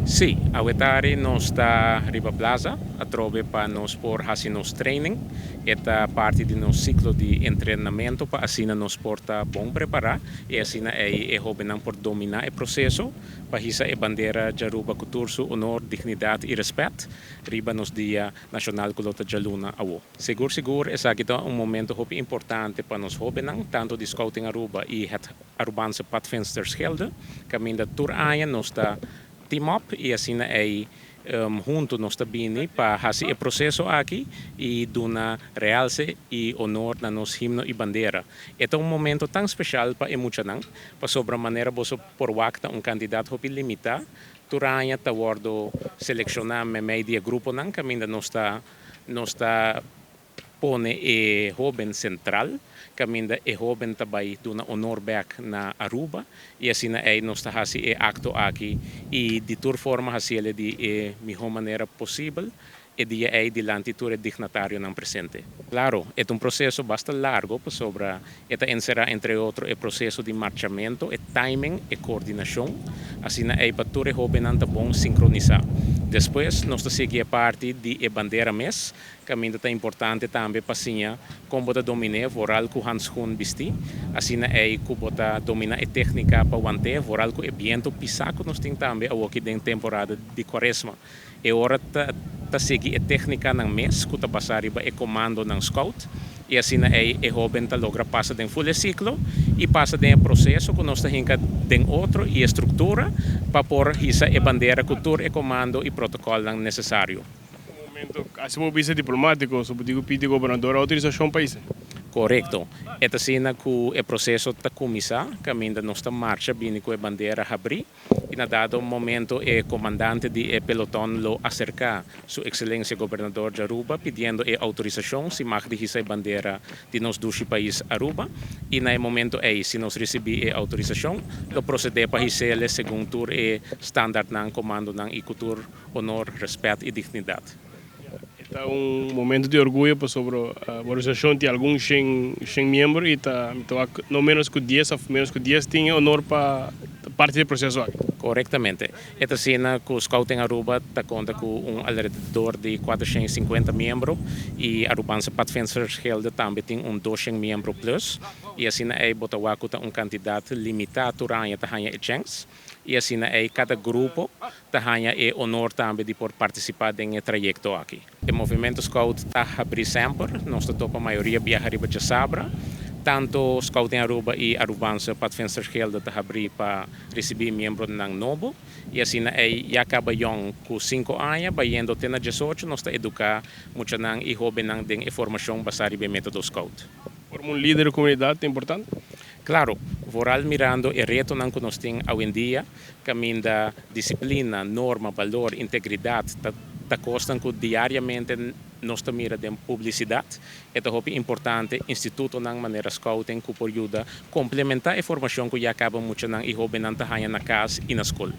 Si, awe tardi nos ta riba plaza, atrobe pa nos por hasi nos training. E ta parti di nos ciclo di entrenamento pa asina nos por ta bon prepara y asina e hobennan por domina e proceso pa hisa e bandera di Aruba cu tur su honor, dignidad y respet riba nos Dia Nacional cu lo ta dialuna awo. Sigur sigur, esaki ta un momento hopi importante pa nos hobennan, tanto di Scouting Aruba y het Arubaanse Padvindsters Gilde. Caminda tur aña nos ta team up y asina e hunto nos ta bini pa hasi e proceso aki y duna realce y honor na nos himno y bandera. E ta un momento tan special pa e muchanan, pasobra manera boso por wak ta un cantidad hopi limita, tur aña ta wordo selecciona meimei di e gruponan caminda nos ta pone e hoben central, caminda e hoben ta bay duna honor back na Aruba y asina ey nos ta hasi e acto aki y di tur forma hasiele di e miho manera posibel e dia ey dilanti tur e dignatarionan presente. Claro, e ta un proceso basta largo pasobra e ta encera, entre otro, e proceso di marchamento, e timing y coordinacion, asina ey pa tur e hobennan ta bon sincronisa. Despues nos ta sigui e parti di e bandera mes, caminda ta importante tambe pa siña con bo ta domina, vooral cu handschoen bisti, asina ey cu bo ta domina e tecnica pa want'e, vooral cu e biento pisa cu nos tin tambe awoki den temporada di Cuaresma. E ora ta sigui e tecnicanan mes cu ta basa riba e comandonan scout y asina ey e hoben ta logra pasa den full ciclo y pasa den e proceso cu nos ta hinca den otro y structura pa por hisa e bandera cu tur e comando y protocolnan necesario. Momento, asina bo bisa diplomatico, so digo pidi gobernador autorisacion pa esey. Correcto. E ta asina cu e proceso ta cuminsa, caminda nos ta marcha bini cu e bandera habri y na dado momento e comandante di e peloton lo acerca Su Excelencia Gobernador di Aruba pidiendo e autorisacion si mag di hisa e bandera di nos dushi pais Aruba y na e momento ey, si nos ricibi e autorisacion, lo procede pa his'ele segun tur e standardnan, comandonan y cu tur honor, respet y dignidad. Ta un momento di orguyo pasobra e organisacion tin algun 100 miembro y ta no menos cu 10 of menos cu 10 tin honor pa parti di e proceso aki. Correctamente. E ta asina cu Scouting Aruba ta conta cu un alrededor di 450 miembro y Arubaanse Padvindsters Gilde tambe tin un 200 miembro plus y asina ey bo ta wak cu ta un cantidad limita tur aña ta haya e chance y asina ey cada grupo ta haya e honor tambe di por participa den e trayecto aki. E movimento Scout ta habri semper, nos ta topa mayoria biaha riba diasabra. Tanto Scouting Aruba y Arubaanse Padvindsters Gilde ta habri pa ricibi miembronan nobo y asina ey ya caba jong cu 5 aña, bayendo te na 18, nos ta educa muchanan y hobennan den e formacion basa riba metodo Scout. Forma un lider di comunidad ta importante? Claro, vooral mirando e retonan cu nos tin awendia, caminda disciplina, norma, balor, integridad, ta cosnan cu diariamente nos ta mira den publicidad. E ta hopi importante institutonan manera Scouting cu por yuda complementa e formacion cu ya caba muchanan y hobennan ta haya na cas y na scol.